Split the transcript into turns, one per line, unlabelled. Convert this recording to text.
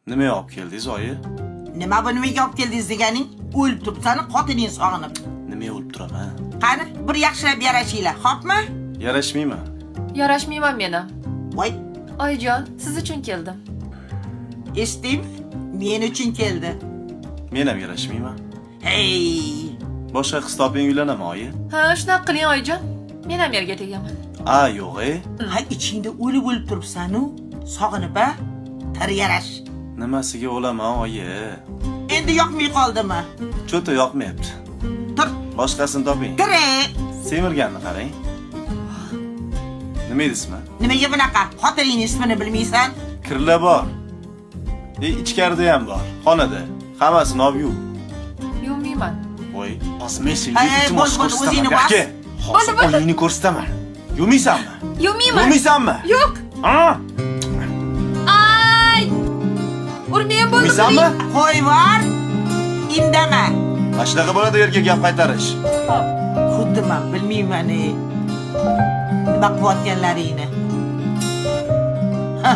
Nima olib keldingiz, oyi?
Nima bu, nimaga olib keldingiz deganing? O'lib turibsan, xotining sog'inib.
Nimaga o'lib turaman?
Qani, bir yaxshilab yarashinglar, xo'pmi?
Yarashmayman.
Yarashmayman meni.
Voy,
Oyijon, siz uchun keldim.
Eshitdingmi? Men uchun keldi.
Men ham yarashmayman.
Hey!
Boshqa qiz toping, uylanaman, oyi.
Ha, shunaqa qiling, oyijon. Men ham erga tegaman.
A, yo'q, e.
Ha, ichingda o'lib o'lib turibsan-u, sog'inib a? Tir yarash.
Nimasiga o'laman, oyi?
Endi yoqmay qoldimi?
Cho'ta yoqmayapti.
Tur,
Boshqasini toping.
tur.
Semirganni qarang. Nima deysizmi?
Nimaga bunaqa? Xotiningni ismini bilmaysan?
Kirlar bor. Ichkarida ham bor. Xonada. Hammasini olib yuv.
Yuvmayman.
Voy,
Hozir men senga
Hey,
iltimos
bo'l, bo'l,
ko'rsataman.
o'zingni bos.
Aka, hozir oyingni ko'rsataman. Yuvmaysanmi?
Yuvmayman.
Yuvmaysanmi?
Yo'q.
Ha?
Ay! Urmang bo'ldi.
Yuvmaysanmi?
Qo'yvor. Indama.
Mana shunaqa bo'ladi erkak gap qaytarish.
Xuddi man bilmayman, ey. Nima qilayotganlaringni. Ha.